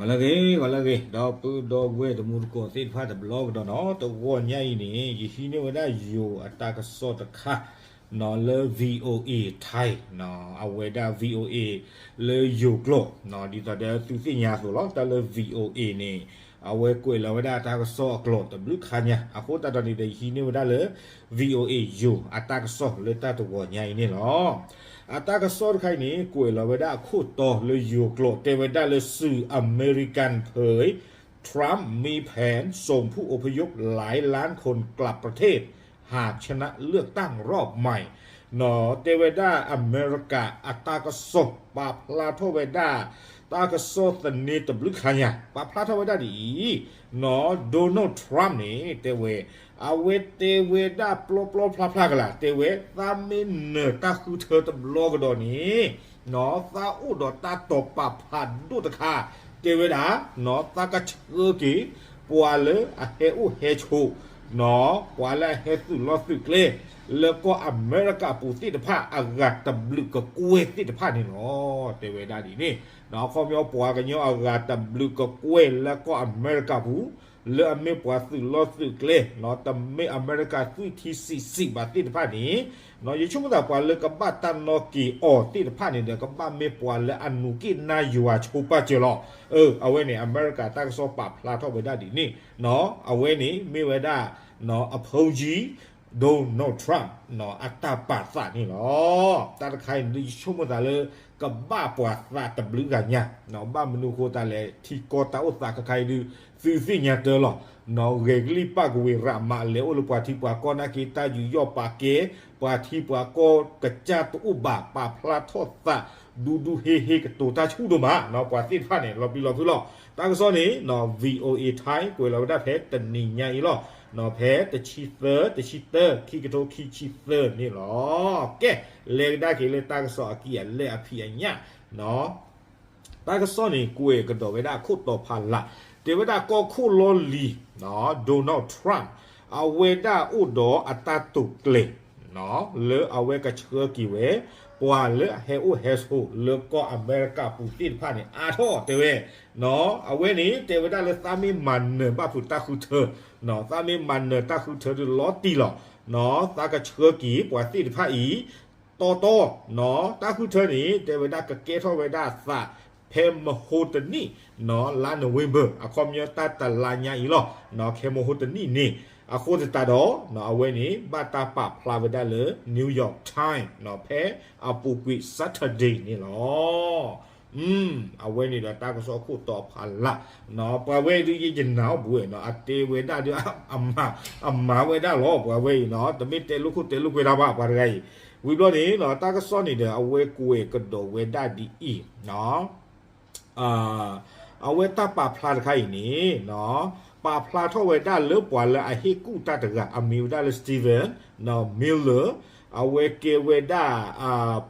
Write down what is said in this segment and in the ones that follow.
ဂီၤလၢအဂ့ၤ ဂီၤလၢအဂ့ၤ ဒီပုၢ်ဒီဝဲၢ်တံၤသကိးသ့ၣ်တဖၣ်တဘျီကဒီးနီၤ, တဂီၤညါအံၤန့ၣ် ယဟံးန့ၢ်ဝဲဒၣ်ယိၤအတၢ်ကစီၣ်တခါနီၤ လၢ VOA Thai နီၤ, အဝဲဒၣ် VOA လၢယိၤကျိာ်နီၤ, ဒ်သိးဒီးသုသ့ၣ်ညါအသိးလီၤ, တၢ်လၢ VOA န့ၣ် အဝဲကွဲးလီၤဝဲဒၣ်တၢ်ကစီၣ်အကျိာ်တဘျုးခါညါ, အဃိသတးဒီးန့ၣ်ဒီး ယဟံးန့ၢ်ဝဲဒၣ်လၢ VOA ယိၤအတၢ်ကစီၣ်လၢတၢ်တဂီၤညါအံၤန့ၣ်လီၤ. အတၢ်ကစီၣ်တခါအံၤန့ၣ် ကွဲးလီၤဝဲဒၣ်အခိၣ်တီလၢယိၤကျိာ် တဲဝဲဒၣ်လၢ สื่ออเมริกันเผย ทรัมป์มีแผนส่งผู้อพยพหลายล้านคนกลับประเทศ หากชนะเลือกตั้งรอบใหม่ နီၤ, တဲဝဲဒၣ်အမဲရကၤအတၢ်ကစီၣ် ပာ်ဖျါထီၣ်ဝဲဒၣ် တၢ်ကစီၣ်သန့တဘျုးခါညါ ပာ်ဖျါထီၣ်ဝဲဒၣ်ဒ်အံၤ, နီၤ, Donald Trump န့ၣ် တဲဝဲ အဝဲတဲဝဲဒၣ်ပျီပျီဖျါဖျါကလာ် တဲဝဲ သးမ့ၢ်နၢၤတၢ်ဃုထၢတဘျီကဒီးန့ၣ် နီၤ, သးအိၣ်ဒီးတၢ်တိာ်ပာ်ဖးဒိၣ်တခါ တဲဝဲဒၣ် နီၤ, သးကဆှၢက့ၤ ပှၤလၢအဟဲအိၣ်ဟဲဆိး နီၤ, ပှၤလၢအဟဲသုးလီၢ်သုးကျဲ လၢကီၢ်အမဲရကၤပူၤသ့ၣ်တဖၣ်အဂၤတဘျုးကကွဲၢ်သ့ၣ်တဖၣ်န့ၣ်လီၤ. တဲဝဲဒၣ်ဒ်န့ၣ် နီၤ, အခီပညီပှၤကညီအဂၤတဘျုးကကွဲၢ်လၢကီၢ်အမဲရကၤပူၤ လၢအမ့ၢ်ပှၤသုးလီၢ်သုးကျဲ နီၤ, တမ့ၢ်အမဲရကၤသွံၣ်ထံစံးစံးဘၣ်သ့ၣ်တဖၣ်န့ၣ် နီၤ, ယဆိကမိၣ်သးပှၤလၢကဘၣ်တၢ်နီၣ်က့ၤအီၤသ့ၣ်တဖၣ်န့ၣ်ဒီး ကဘၣ်မ့ၢ်ပှၤလၢအနူးက့ၣ်နါယွၤဆိပာ်စၢၤလီၤ. အဝဲန့ၣ် အမဲရကၤတၢ်ကစီၣ်ပာ်ဖျါထီၣ်ဝဲဒၣ်ဒ်န့ၣ် နီၤ, အဝဲန့ၣ်မ့ၢ်ဝဲဒၣ် နီၤ, အဖိယံၤ Donald Trump နီၤ, အတၢ်ပာ်သးန့ၣ်လီၤ. တၢ်တခါအံၤဒုး ယဆိကမိၣ်သးလၢ ကဘၣ်ပှၤသးတဘျုးဂၤညါ, နီၤ, ဘၣ်မနုၤအဃိသတးလဲၣ် ထံကီၢ်တၢ်အိၣ်သးခဲခါအံၤဒုး သုသ့ၣ်ညါတၢ်လီၤ. နီၤ, ဂဲၤကလံၣ်ပၣ်ကဝ့ၤရးမးလဲၤအိၣ်လၢပှၤထံပှၤကီၢ်နာ်က့ တၢ်ယူးယီၣ်ပာ်ကဲ ပှၤထံပှၤကီၢ်ကစၢ်တအိၣ်ဘၣ် ပာ်ဖျါထီၣ်သး ဒူဒူဟ့ဟ့ကတိၤတၢ်ဆူၣ်ဒိၣ်မး, နီၤ, ပှၤသ့ၣ်တဖၣ်န့ၣ် လီၤပျံၤလီၤဖုးလီၤ. တၢ်ကစီၣ်န့ၣ် နီၤ, VOA Thai ကွဲးလီၤဝဲဒၣ်ဖဲတနံၤညါအံၤလီၤ. နီၤ, ဖဲတဆံသၢ, တဆံသၢ, ခံကထိခံဆံသၢန့ၣ်လီၤ. ကဲ, လဲၤကဒါက့ၤလၢတၢ်ကစီၣ်အကံၢ်အလဲၢ်အဖံးအညၣ်, နီၤ. တၢ်ကစီၣ်န့ၣ် ကွဲးကဒီးဝဲဒၣ်အခိၣ်တီဖးလၢ်, တဲဝဲဒၣ်ကီၢ်ခိၣ်လီၢ်လံၤ, နီၤ, Donald Trump အဝဲဒၣ်အိၣ်ဒီးအတၢ်တိာ်ကျဲၤ နီၤ, လၢအဝဲကဆှၢက့ၤဝဲ ပှၤလၢအဟဲအိၣ်ဟဲဆိးလၢကီၢ်အမဲရကၤပူၤသ့ၣ်တဖၣ်န့ၣ် အါထီၣ်တဲဝဲ, နီၤ, အဝဲန့ၣ် တဲဝဲဒၣ်လၢသးမ့ၢ်မၤနၢၤဘၣ်ဖုးတၢ်ဃုထၢ, နီၤ, သးမ့ၢ်မၤနၢၤတၢ်ဃုထၢဒုးလီၤတံၢ်လီၤ, နီၤ, သးကဆှၢက့ၤပှၤသ့ၣ်တဖၣ်အံၤ တီတီ, နီၤ, တၢ်ဃုထၢန့ၣ် တဲဝဲဒၣ်ကကဲထီၣ်ဝဲဒၣ်သး ဖဲမဟိတနံၣ်, နီၤ, လါ November အခီပညီတၢ်တလါညါအံၤလီၤ, နီၤ, ခဲမဟိတနံၣ်န့ၣ်, အဃိသတးဒီး နီၤ, အဝဲန့ၣ် ဘၣ်တၢ်ပာ်ဖျါဝဲဒၣ်လၢ New York Times နီၤ, ဖဲအပူၤကွံာ် Saturday န့ၣ်လီၤ. အဝဲန့ၣ်ဒီးတၢ်ကစီၣ်ခိၣ်တီဖးလၢ်, နီၤ, ပှၤဝဲအံၤဒုးယယနၢ်အီၣ်ဘူးဝဲနီၤ, အတဲဝဲဒၣ်ဒီး အမၤဝဲဒၣ်လီၤ ပှၤဝဲအံၤနီၤ, တမ့ၢ်တဲလိာ်ခိၣ်တဲလိာ်ကွဲတၢ်ဘၣ် ပှၤတဂၤအံၤ, ဝံၤဘျီန့ၣ်နီၤ, တၢ်ကစီၣ်န့ၣ်ဒီး အဝဲကွဲးကဒီးဝဲဒၣ်ဒ်အံၤ, နီၤ အဝဲတၢ်ပာ်ဖျါတခါအံၤန့ၣ် ပာ်ဖျါထီၣ်ဝဲဒၣ်လၢပှၤလၢအဟ့ၣ်ကူၣ်တၢ်တဂၤ အမံၤဝဲဒၣ်လၢ Steven Miller, အဝဲကဲဝဲဒၣ်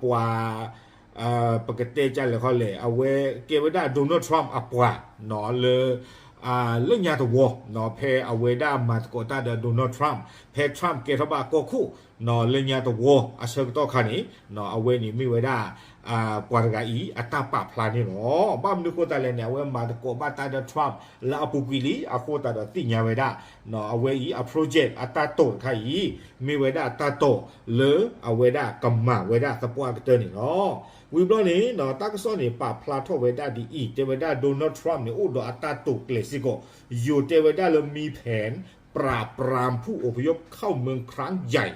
ပှၤ ပကတဲကလဲာ်ခီလဲၣ်, အဝဲကဲဝဲဒၣ် Donald Trump အပှၤ လၢ လၢညါတဝီ, ဖဲအဝဲဒၣ်မၤသကိးတၢ်ဒီး Donald Trump, ဖဲ Trump ကဲထီၣ်ဘၣ်ကီၢ်ခိၣ် လၢညါတဝီအဆၢကတီၢ်ခါန့ၣ် အဝဲန့ၣ်မ့ၢ်ဝဲဒၣ် ပှၤတဂၤအံၤ အတၢ်ပာ်ဖျါန့ၣ်လီၤ. ဘၣ်မနုၤအဃိသတးလဲၣ်န့ၣ် အဝဲမၤသကိးဘၣ်တၢ်ဒီး Trump လၢအပူၤကွံာ်လံ, အဃိသတးဒီးသ့ၣ်ညါဝဲဒၣ် အဝဲအံၤ အ project အတၢ်တိာ်တခါအံၤ မ့ၢ်ဝဲဒၣ်တၢ်တိာ်လၢအဝဲဒၣ်ကမၤဝဲဒၣ်သပှၢ်ကတၢၢ်န့ၣ်လီၤ. ဝံၤဘျီန့ၣ် တၢ်ကစီၣ်န့ၣ် ပာ်ဖျါထီၣ်ဝဲဒၣ်ဒ်အံၤ, တဲဝဲဒၣ် Donald Trump န့ၣ် အိၣ်ဒီးအတၢ်တိာ်ကျဲၤစ့ၢ်ကီး, ယိၤတဲဝဲဒၣ်လၢ มีแผน ปราบปรามผู้อพยพเข้าเมืองครั้งใหญ่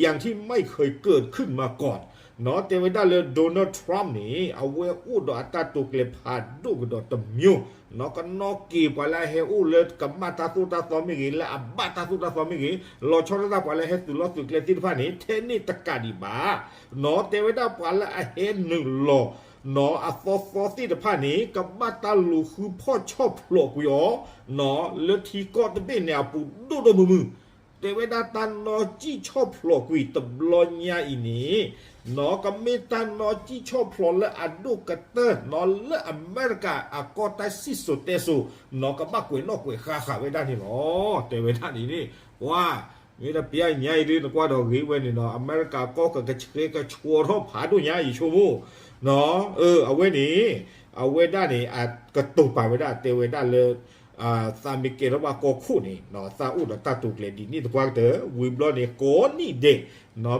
อย่างที่ไม่เคยเกิดขึ้นมาก่อน နီၤ, တဲဝဲဒၣ်လၢ Donald Trump န့ၣ် အဝဲအိၣ်ဒီးအတၢ်တိာ်ကျဲၤဖးဒိၣ်ကဒီးတမျိုး, နီၤ, ကနီၣ်က့ၤပှၤလၢအဟဲအိၣ်လၢကမၣ်တၢ်သိၣ်တၢ်သီမ့ၢ်ဂ့ၤ, လၢအဘၣ်တၢ်သိၣ်တၢ်သီမ့ၢ်ဂ့ၤ, လီၤဆီဒၣ်တၢ်ပှၤလၢအဟဲသုးလီၢ်သုးကျဲသ့ၣ်တဖၣ်န့ၣ် ထဲန့ၣ်တကးဒံးဘၣ်, နီၤ, တဲဝဲဒၣ်ပှၤလၢအဟဲနုာ်လီၤ နီၤ, အသီသီသ့ၣ်တဖၣ်န့ၣ် ကဘၣ်တၢ်လူၤဃုဖီၣ်ဆီၣ်ဖျိးကွံာ်အီၤ, နီၤ, လၢထံကီၢ်တဘ့ၣ်န့ၣ်အပူၤဒိၣ်ဒိၣ်မုၢ်မုၢ်, တဲဝဲဒၣ်တၢ်နီၣ်စံၣ်ဆီၣ်ဖျိးကွံာ်တဘျီညါအံၤန့ၣ်, နီၤ, ကမ့ၢ်တၢ်နီၣ်စံၣ်ဆီၣ်ဖျိးလၢအဒိၣ်ကတၢၢ်, နီၤ, လၢအမဲရကၤအကီၢ်တၢ်စံၣ်စိၤတဲစိၤ, နီၤ, ကဘၣ်ကွဲးနီၣ်ကွဲးဃါဃာ်ဝဲဒၣ်န့ၣ်လီၤ. တဲဝဲဒၣ်န့ၣ်န့ၣ်, ပှၤ မ့ၢ်တပျၢ်ညါအံၤဒ်နကွၢ်ဒီးဂ့ၤဝဲန့ၣ်နီၤ, အမဲရကၤကီၢ်ကကဆှဲကဆှီထီၣ်ဖးဒိၣ်ညါအံၤဆိကမိၣ်, နီၤ, အဝဲန့ၣ် အဝဲဒၣ်န့ၣ် အကတိၤပာ်ဝဲဒၣ်တဲဝဲဒၣ်လၢ သးမ့ၢ်ကဲထီၣ်ဘၣ်ကီၢ်ခိၣ်န့ၣ် သးအိၣ်ဒီးတၢ်တိာ်ကျဲၤဒ်န့ၣ်သပှၢ်ကတၢၢ် ဝံၤဘျီန့ၣ် ကိးနံၣ်ဒဲး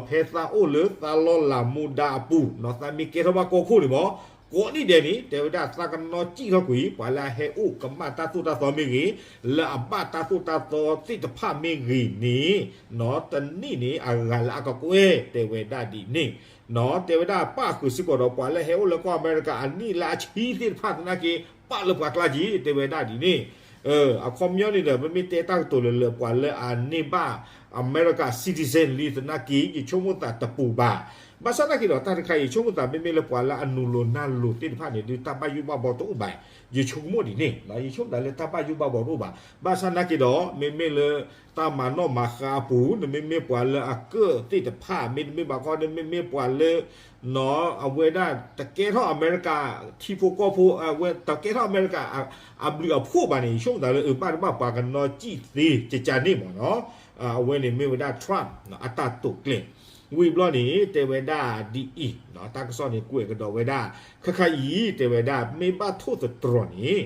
ဖဲသးအိၣ်လၢသးလီၤလးမူဒါအပူၤ သးမ့ၢ်ကဲထီၣ်ဘၣ်ကီၢ်ခိၣ်န့ၣ်မ့ၢ် ကိးနံၣ်ဒဲးန့ၣ် တဲဝဲဒၣ်သးကနီၣ်စံၣ်ထီၣ်ကွံာ် ပှၤလၢအဟဲအိၣ်ကမၣ်တၢ်သိၣ်တၢ်သီမ့ၢ်ဂ့ၤ, လၢအဘၣ်တၢ်သိၣ်တၢ်သီသ့ၣ်တဖၣ်မ့ၢ်ဂ့ၤန့ၣ် တနံၣ်န့ၣ် အဂၤလၢအကကွဲၢ်တဲဝဲဒၣ်ဒ်န့ၣ် တဲဝဲဒၣ်ပၣ်ဃုာ်စ့ၢ်ကီးဒီး ပှၤလၢဟဲအိၣ်လၢကီၢ်အမဲရကၤအနံၣ်လၢအဆံသ့ၣ်တဖၣ်သနာ်က့ ပာ်လၢပှၤကျါက့ၤ တဲဝဲဒၣ်ဒ်န့ၣ် အခီပညီန့ၣ်ဒီး ပမ့ၢ်တဲတၢ်ကတိၤလၢလၢပှၤလၢအန့ၢ်ဘၣ် အမဲရကၤ citizen လံသနာ်က့ ယဆိကမိၣ်သးတပူၤဘၣ်. ဘၣ်ဆၣ်သနာ်က့ဒီး တၢ်တခါအံၤ ယဆိကမိၣ်သးမ့မ့ၢ်လၢပှၤလၢအနုာ်လီၤနၢ်လိၤသ့ၣ်တဖၣ်န့ၣ် ဒုးတၢ်ဘၣ်ယိၣ်ဘၣ်ဘီတအိၣ်ဘၣ်. ယဆိကမိၣ်ဒ်န့ၣ် ယဆိကမိၣ်သးလၢတၢ်ဘၣ်ယိၣ်ဘၣ်ဘီတအိၣ်ဘၣ်. ဘၣ်ဆၣ်သနာ်က့ဒီး မ့မ့ၢ်လၢ တၢ်မၤနီၣ်မၤဃါအပူၤ နမ့မ့ၢ်ပှၤလၢအကၢၣ်သ့ၣ်တဖၣ် မ့တမ့ၢ်ဘၣ်ခီ နမ့မ့ၢ်ပှၤလၢ အဝဲဒၣ်တကဲထီၣ်အမဲရကၤ ထံဖိကီၢ်ဖိ အဝဲတကဲထီၣ်အမဲရကၤ အဘျုးအဖှိၣ်ဘၣ်န့ၣ် ယဆိကမိၣ်သးလၢအဘၣ်တဘၣ်ပှၤကနီၣ်စံၣ်သ့ကကန့ၣ်မ့ၢ်နီၤ. အဝဲန့ၣ်မ့ၢ်ဝဲဒၣ် Trump အတၢ်တိာ်ကျဲၤ ဝံၤဘျီန့ၣ် တဲဝဲဒၣ်ဒ်အံၤ တၢ်ကစီၣ်န့ၣ်ကွဲးကဒီးဝဲဒၣ် ခါခါအံၤ တဲဝဲဒၣ် မ့ၢ်ဘၣ်ထိၣ်သတြီၤန့ၣ်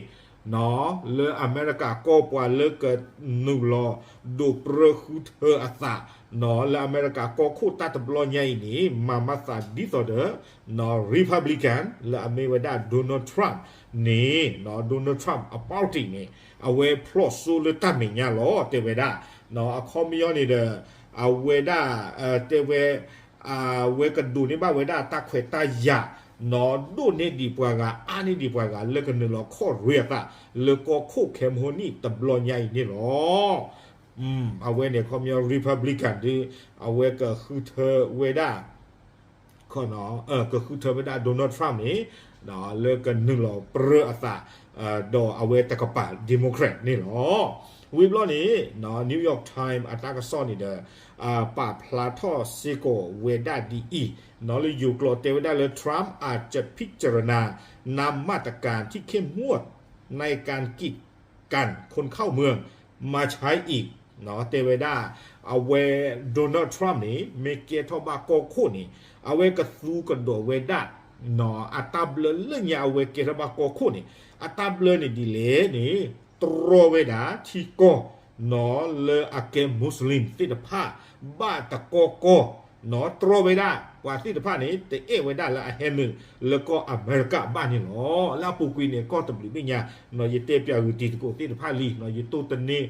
လၢအမဲရကၤကီၢ်ပှၤလၢကနုာ်လီၤ ဒိးပြၢဃုထၢအသး လၢအမဲရကၤကီၢ်ခိၣ်တၢ်တဘျီညါအံၤန့ၣ် မၤမၤသးဒ်သိးဒီး Republican လၢအမ့ၢ်ဝဲဒၣ် Donald Trump န့ၣ် Donald Trump အ party န့ၣ် အဝဲဖျိးစိလၢတၢ်မဲာ်ညါလီၤ တဲဝဲဒၣ် အခီပညီန့ၣ်ဒီး အဝဲဒၣ် တဲဝဲ အဝဲကဒိးန့ၢ်ဘၣ်ဝဲဒၣ်တၢ်ခွဲးတၢ်ယာ် ဒိၣ်န့ၢ်ဒံးပှၤဂၤ အါန့ၢ်ဒံးပှၤဂၤ လၢကနုာ်လီၤခီၣ်ရ့အသး လၢကီၢ်ခိၣ်ခဲမုၢ်နံၣ်တဘျီညါအံၤန့ၣ်လီၤ. အဝဲန့ၣ် အခီပညီ Republican ဒုး အဝဲကဃုထၢဝဲဒၣ် ကဃုထၢဝဲဒၣ် Donald Trump န့ၣ် လၢကနုာ်လီၤပြၢအသး ဒီးအဝဲတကပၤ Democrat န့ၣ်လီၤ. ဝံၤဘျီန့ၣ် New York Times အတၢ်ကစီၣ်န့ၣ်ဒီး ပာ်ဖျါထီၣ်စ့ၢ်ကီးဝဲဒၣ်ဒ်အံၤ လၢယိၤကျိာ်တဲဝဲဒၣ်လၢ Trump อาจจะพิจารณานำมาตรการที่เข้มงวดในการกีดกันคนเข้าเมืองมาใช้อีก တဲဝဲဒၣ် အဝဲ Donald Trump န့ၣ် မ့ၢ်ကဲထီၣ်ဘၣ်ကီၢ်ခိၣ်န့ၣ် အဝဲကသူကဒီးဝဲဒၣ် အတၢ်ဘျၢလၢညါအဝဲကဲထီၣ်ဘၣ်ကီၢ်ခိၣ်န့ၣ် အတၢ်ဘျၢန့ၣ်ဒ်လဲၣ်န့ၣ် တြီဝဲဒၣ်ထံကီၢ် လၢအကဲ Muslim သ့ၣ်တဖၣ် ဘၣ်တကီၢ်ကီၢ် တြီဝဲဒၣ် ပှၤသ့ၣ်တဖၣ်န့ၣ် တအဲၣ်ဝဲဒၣ်လၢအဟဲနုာ်လၢကီၢ်အမဲရကၤဘၣ်န့ၣ်လီၤ. လၢအပူၤကွံာ်န့ၣ် ကီၢ်တဘျုးဘ့ၣ်ညါ ယတဲပၠးဂုာ်တံၤသကိးသ့ၣ်တဖၣ်လံ ယတိၢ်တန့ၢ်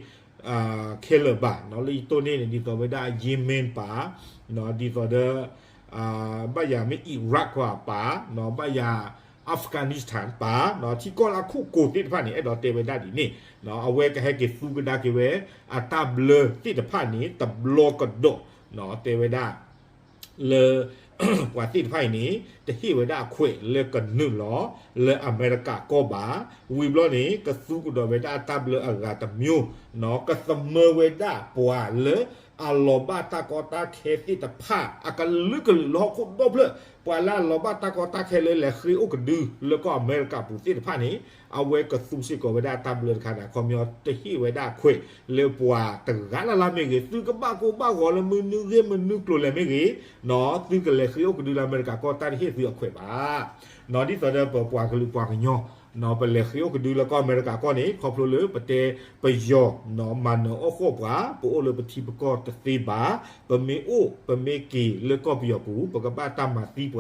ခဲလၢာ်ဘၣ် လၢယတိၢ်န့ၢ်န့ၣ် ဒ်သိးဝဲဒၣ် Yemen ပၢ် ဒ်သိးဒီး ဘၣ်ယၤမ့ၢ် Iraq ပၢ် ဘၣ်ယၤ Afghanistan ပၢ် ထံကီၢ်လၢအခိၣ်ကိၤသ့ၣ်တဖၣ်န့ၣ် အဲၣ်ဒိးတဲဝဲဒၣ်ဒ်န့ၣ် အဝဲကဟဲက့ၤသူကဒါက့ၤဝဲ အတၢ်ဘျၢသ့ၣ်တဖၣ်န့ၣ် တဘျီကဒီး တဲဝဲဒၣ် လၢ ပှၤသ့ၣ်တဖၣ်အံၤန့ၣ် တဟ့ၣ်ဝဲဒၣ်အခွဲးလၢကနုာ်လီၤ လၢအမဲရကၤကီၢ်ဘၣ်. ဝံၤဘျီန့ၣ် ကသူကဒီးဝဲဒၣ်အတၢ်ဘျၢအဂၤတမျိုး ကသမၢဝဲဒၣ်ပှၤလၢအလီၤဘၣ်တၢ်ကီတၢ်ခဲသ့ၣ်တဖၣ် အကလုာ်ကလုာ်လၢဟီၣ်ခိၣ်ဒီဖျၢၣ် ပှၤလၢအလီၤဘၣ်တၢ်ကီတၢ်ခဲလၢလဲၤဃ့အိၣ်ကဒုလၢကီၢ်အမဲရကၤပူၤသ့ၣ်တဖၣ်န့ၣ် အဝဲကသူစ့ၢ်ကီးဝဲဒၣ်တၢ်ဘျၢတခါန့ၣ် အခီပညီတဟ့ၣ်ဝဲဒၣ်ခွဲးလၢပှၤတဂၤလၢ်လၢ်မ့ၢ်ဂ့ၤ, သုကဘၣ်ကိၢ်ဘၣ်ဂီၤလၢမနုၤဂ့ၤမနုၤကျိၤလဲၣ်မ့ၢ်ဂ့ၤ, သုကလဲၤဃ့အိၣ်ကဒုလၢအမဲရကၤကီၢ် တၢ်တဟ့ၣ်သုအခွဲးဘၣ်. ဒ်သိးဒီးပပှၤကလုာ်ပှၤကညီ ပလဲၤဃ့အိၣ်ကဒုလၢကီၢ်အမဲရကၤကီၢ်န့ၣ် ခီဖျိလၢပတဲပယီၤ မၤနၢၤအီၣ်ဃီၣ်ပှၤ, ပအိၣ်လၢပထံပကီၢ်တသ့ဘၣ်. ပမ့ၢ်အိၣ်ပမ့ၢ်က့ၤလၢကီၢ်ပယီၤပူၤ ပကဘၣ်တၢ်မၤသံပှၤ ခီပ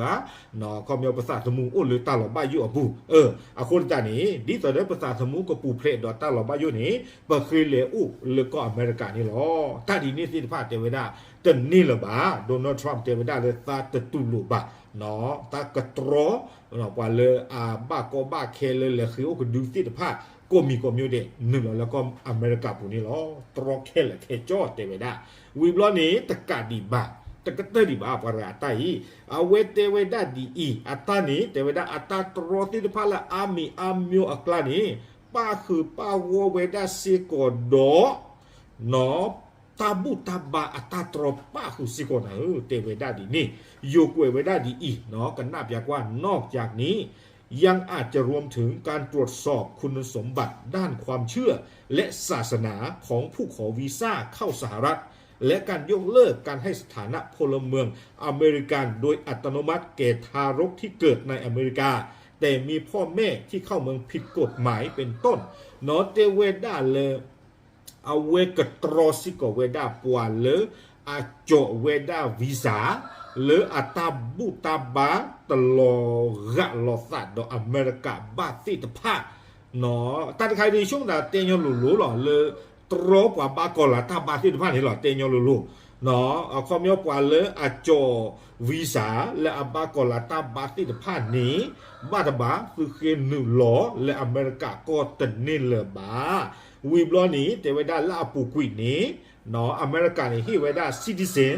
ညီပသးသမူအိၣ်လၢတၢ်လီၤဘၣ်ယိၣ်အပူၤ. အဃိသတးန့ၣ် ဒ်သိးဒီးပသးသမူကပူၤဖျဲးဒီးတၢ်လီၤဘၣ်ယိၣ်န့ၣ် ပဃ့လဲၤအိၣ်လၢကီၢ်အမဲရကၤန့ၣ်လီၤ. တၢ်ဒ်န့ၣ်သ့ၣ်တဖၣ်တဲဝဲဒၣ် တန့ၢ်လၢၤဘၣ်. Donald Trump တဲဝဲဒၣ်လၢသးတတူၢ်လိာ်ဘၣ် တၢ်ကတြီ ပှၤလၢအဘၣ်ကီဘၣ်ခဲလၢလဲၤဃ့အိၣ်ကဒုသ့ၣ်တဖၣ် ကိးမံၤကိးမံၤဒဲး နုာ်လီၤလၢကီၢ်အမဲရကၤပူၤန့ၣ်လီၤ. တြီခဲလၢာ်ခဲဆ့တဲဝဲဒၣ်. ဝံၤဘျီန့ၣ် တကးဒံးဘၣ် တကတၢၢ်ဒံးဘၣ် ပှၤတဂၤအတၢ်အံၤ အဝဲတဲဝဲဒၣ်ဒ်အံၤ အတၢ်န့ၣ် တဲဝဲဒၣ်အတၢ်တြီသ့ၣ်တဖၣ်လၢအါမံၤအါမျိၤအကျါန့ၣ် ပၣ်ဃုာ်ပၣ်ဂီၢ်ဝဲဒၣ်စ့ၢ်ကီးဒီး တၢ်ဘူၣ်တၢ်ဘါအတၢ်တြီပၣ်ဃုာ်စ့ၢ်ကီးနၤဧၢ တဲဝဲဒၣ်ဒ်န့ၣ်. ယိၤကွဲးဝဲဒၣ်ဒ်အံၤ ကနၣ်ပျးကွၢ် นอกจากนี้ ยังอาจจะรวมถึงการตรวจสอบคุณสมบัติด้านความเชื่อและศาสนาของผู้ขอวีซ่าเข้าสหรัฐ และการยกเลิกการให้สถานะพลเมืองอเมริกันโดยอัตโนมัติแก่ทารกที่เกิดในอเมริกา แต่มีพ่อแม่ที่เข้าเมืองผิดกฎหมายเป็นต้น နီၢ်တဲဝဲဒၣ်လၢ အဝဲကတြီစ့ၢ်ကီးဝဲဒၣ်ပှၤလၢ အကၠီးဝဲဒၣ် visa လၢအတၢ်ဘူၣ်တၢ်ဘါတလီၤဂာ်လီၤသးဒီးအမဲရကၤဘၣ်သ့ၣ်တဖၣ် တၢ်တခါအံၤဒ်ဆိကမိၣ်သးတဲညီလိၤလိၤလီၤ လၢတြီပှၤဘၣ်ကီၤလၤတၢ်ဘါသ့ၣ်တဖၣ်န့ၣ်လီၤ တဲညီလိၤလိၤ အခီပညီပှၤလၢအကၠီး visa လၢအဘၣ်ကီၤလၤတၢ်ဘါသ့ၣ်တဖၣ်န့ၣ် ဘၣ်တဘၣ်သုဃ့နုာ်လီၤလၢအမဲရကၤကီၢ်တန့ၢ်လၢၤဘၣ် ဝံၤဘျီန့ၣ် တဲဝဲဒၣ်လၢအပူၤကွံာ်န့ၣ် အမဲရကၤန့ၣ် ဟ့ၣ်ဝဲဒၣ် citizen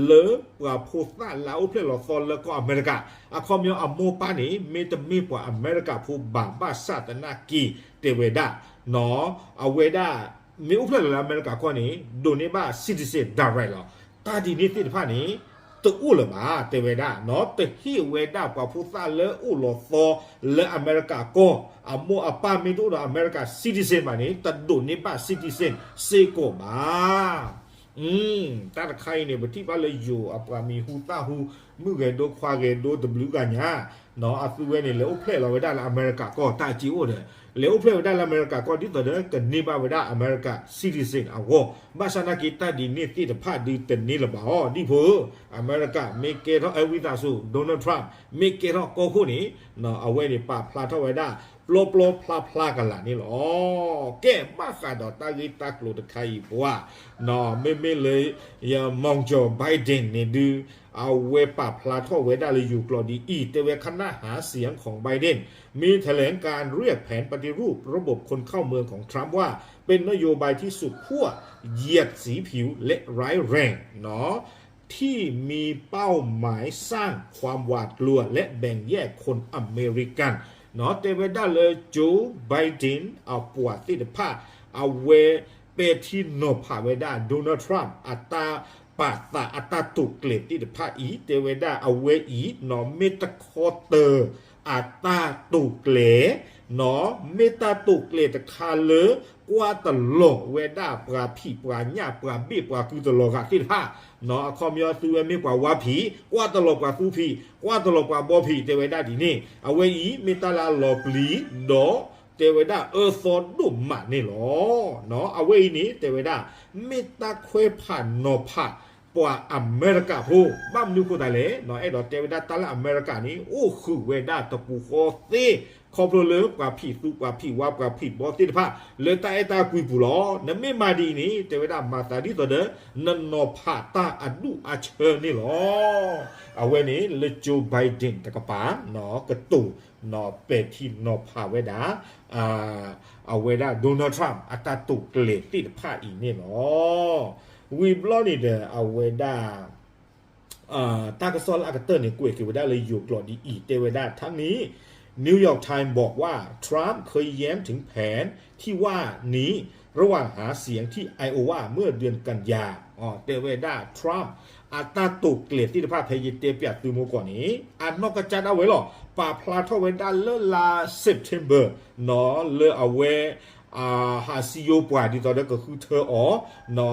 လၢပှၤဖိသၣ်လၢအအိၣ်ဖျဲၣ်လီၤသီလၢကီၢ်အမဲရကၤ အခီပညီအမိၢ်ပၢ်န့ၣ် မ့တမ့ၢ်ပှၤအမဲရကၤဖိဘၣ် ဘၣ်ဆၣ်သနာ်က့ တဲဝဲဒၣ် အဝဲဒၣ် မ့ၢ်အိၣ်ဖျဲၣ်လီၤလၢအမဲရကၤကီၢ်န့ၣ် ဒိးန့ၢ်ဘၣ် citizen direct လီၤ တၢ်ဒ်န့ၣ်သ့ၣ်တဖၣ်န့ၣ် တအိၣ်လၢၤဘၣ် တဲဝဲဒၣ် တဟ့ၣ်ဝဲဒၣ်ပှၤဖိသၣ်လၢအိၣ်လီၤသီလၢအမဲရကၤကီၢ် အမိၢ်အပၢ်မ့ၢ်တအိၣ်ဒီးအမဲရကၤ citizen ဘၣ်န့ၣ် တဒိးန့ၢ်ဘၣ် citizen စ့ၢ်ကီးဘၣ် တၢ်တခါအံၤန့ၣ် ပထံၣ်ဘၣ်လၢယိၤအပှၤမံၤဟူသၣ်ဟူ မုၣ်ဂဲၤဒိခွါဂဲၤဒိတဘျုးဂၤညါ အသုဝဲန့ၣ် လဲၤအိၣ်ဖျဲၣ်လီၤဝဲဒၣ်လၢအမဲရကၤကီၢ် တၢ်စ့အိၣ်ဒီး လဲၤအိၣ်ဖျဲၣ်ဝဲဒၣ်လၢအမဲရကၤကီၢ် ဒ်သိးဒီး ကန့ၢ်ဘၣ်ဝဲဒၣ်အမဲရကၤ citizen အဂီၢ် ဘၣ်ဆၣ်သနာ်က့ တၢ်ဒ်န့ၣ်သ့ၣ်တဖၣ်ဒုးတန့ၢ်လၢၤဘၣ်အီၤ ဒ်ဖိ အမဲရကၤ မ့ၢ်ကဲထီၣ် အဲ ဝံသးစူၤ Donald Trump မ့ၢ်ကဲထီၣ်ကီၢ်ခိၣ်န့ၣ် အဝဲန့ၣ်ပာ်ဖျါထီၣ်ဝဲဒၣ် ပျီပျီဖျါဖျါကလာ်န့ၣ်လီၤ. ကဲ ဘၣ်ဃးဒီးတၢ်ဂ့ၢ်တၢ်ကျိၤတခါအံၤပှၤ မ့မ့ၢ်လၢ ယ Mom Joe Biden န့ၣ်ဒုး အဝဲပာ်ဖျါထီၣ်ဝဲဒၣ်လၢယိၤကျိာ်ဒ်အံၤ တဲဝဲ คณะหาเสียงของ Biden มีแถลงการเรียกแผนปฏิรูประบบคนเข้าเมืองของ Trump ว่า เป็นนโยบายที่สุดขั้ว เหยียดสีผิวและร้ายแรง ที่มีเป้าหมายสร้างความหวาดกลัวและแบ่งแยกคนอเมริกัน တဲဝဲဒၣ်လၢ Joe Biden အပှၤသ့ၣ်တဖၣ် အဝဲပဲာ်ထံနီၤဖးဝဲဒၣ် Donald Trump အတၢ်ပာ်သးအတၢ်တိာ်ကျဲၤသ့ၣ်တဖၣ်အံၤ တဲဝဲဒၣ်အဝဲအံၤ မ့ၢ်တခီတၢၤ အတၢ်တိာ်ကျဲၤ မ့ၢ်တၢ်တိာ်ကျဲၤတခါလၢ ကွၢ်တလီၤဝဲဒၣ်ပှၤဖံးပှၤညၣ်ပှၤဘ့ၣ်ပှၤကုၢ်တလီၤဂာ်သ့ၣ်တဖၣ် အခီပညီသုဝဲမ့ၢ်ပှၤဝါဖံး ကွၢ်တလီၤပှၤသူဖံး ကွၢ်တလီၤပှၤဘီဖံး တဲဝဲဒၣ်ဒ်န့ၣ် အဝဲအံၤ မ့ၢ်တၢ်လၢအလီၤပျံၤ ဒီးတဲဝဲဒၣ်အၢသီဒိၣ်မးန့ၣ်လီၤ. အဝဲအံၤန့ၣ် တဲဝဲဒၣ် မ့ၢ်တၢ်ခွဲးဖးနီၤဖး ပှၤအမဲရကၤဖိ ဘၣ်မနုၤအဃိသတးလဲၣ် အဲၣ်ဒိးတဲဝဲဒၣ်တၢ်လၢအမဲရကၤန့ၣ် အိၣ်ဃုာ်ဝဲဒၣ်တပူၤဃီသ့ ခီဖျိလၢပှၤဖံးသူပှၤဖံးဝါပှၤဖံးဘီသ့ၣ်တဖၣ် လၢတၢ်အဲၣ်တၢ်ကွံပူၤလီၤ. နမ့ၢ်မၤဒ်အံၤန့ၣ် တဲဝဲဒၣ်မၤသးဒ်သိးဒီး နနီၤဖးတၢ်အဒူၣ်အဆၢန့ၣ်လီၤ. အဝဲန့ၣ်လၢ Joe Biden တကပၤ ကတိၤ ပဲာ်ထံနီၤဖးဝဲဒၣ် အဝဲဒၣ် Donald Trump အတၢ်တိာ်ကျဲၤသ့ၣ်တဖၣ်အံၤန့ၣ်လီၤ. ဝံၤဘျီန့ၣ်ဒီး အဝဲဒၣ် တၢ်ကစီၣ်လၢအကတၢၢ်န့ၣ် ကွဲးက့ၤဝဲဒၣ်လၢယိၤကျိာ်ဒ်အံၤ တဲဝဲဒၣ် ทั้งนี้ New York Times บอกว่า Trump เคยแย้มถึงแผนที่ว่านี้ ระหว่างหาเสียงที่ Iowa เมื่อเดือนกันยา တဲဝဲဒၣ် Trump အတၢ်တိာ်ကျဲၤသ့ၣ်တဖၣ် ဖဲယတဲပၠးသုမိၢ်ကီၢ်န့ၣ် အနီၢ်ကစၢ်ဒၣ်ဝဲလီၤ ပာ်ဖျါထီၣ်ဝဲဒၣ်လၢလါ September လၢအဝဲ ဟးစံယိပှၤဒ်သိးဒီးကဃုထၢအီၤ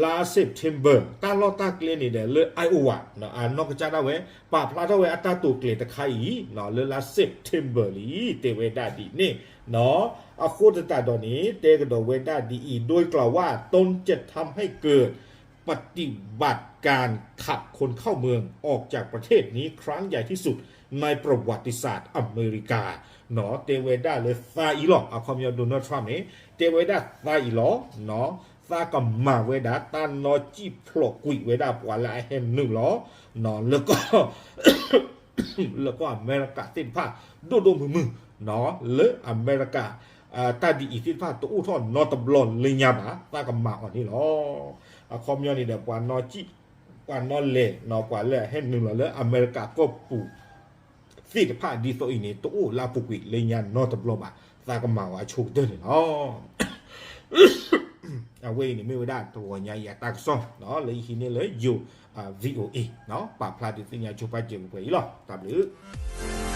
လါ September တၢ်လီၢ်တၢ်ကျဲန့ၣ်ဒီး လၢ Iowa အနီၢ်ကစၢ်ဒၣ်ဝဲ ပာ်ဖျါထီၣ်ဝဲအတၢ်တိာ်ကျဲၤတခါအံၤ လၢလါ September လံ တဲဝဲဒၣ်ဒ်န့ၣ် အဃိသတးဒီးန့ၣ် တဲကဒီးဝဲဒၣ်ဒ်အံၤ โดยกล่าวว่า ตนจะทำให้เกิด ปฏิบัติการขับคนเข้าเมืองออกจากประเทศนี้ครั้งใหญ่ที่สุดในประวัติศาสตร์อเมริกา တဲဝဲဒၣ်လၢသါအံၤလီၤ. အခီပညီ Donald Trump န့ၣ် တဲဝဲဒၣ်သါအံၤလီၤ. သါကမၤဝဲဒၣ်တၢ်နီၢ်စံၣ်ဖျိးကွံာ်ဝဲဒၣ်ပှၤလၢအဟဲနုာ်လီၤ လၢကီၢ် လၢကီၢ်အမဲရကၤသ့ၣ်တဖၣ် ဒိၣ်ဒိၣ်မုၢ်မုၢ် လၢအမဲရကၤ တၢ်ဒ်အံၤသ့ၣ်တဖၣ်တအိၣ်ထီၣ်နီတဘျီလၢညါဘၣ် သါကမၤအီၤန့ၣ်လီၤ. အခီပညီန့ၣ်ဒီး ပှၤနီၢ်စံၣ် ပှၤနီၢ်လဲၤ ပှၤလၢအဟဲနုာ်လီၤလၢအမဲရကၤကီၢ်ပူၤ သ့ၣ်တဖၣ်ဒ်သိးအံၤန့ၣ် တအိၣ်လၢအပူၤကွံာ်လၢညါနီတဘျီဘၣ် သးကမၤဝဲအဆိကတၢၢ်န့ၣ်လီၤ. အဝဲအံၤန့ၣ်မ့ၢ်ဝဲဒၣ်တဂီၤညါအံၤအတၢ်ကစီၣ် လၢယဟံးန့ၢ်လၢယိၤ VOA ပာ်ဖျါဒုးသ့ၣ်ညါဆိပာ်စၢၤပှဲၤအံၤလီၤ. တၢ်ဘျုး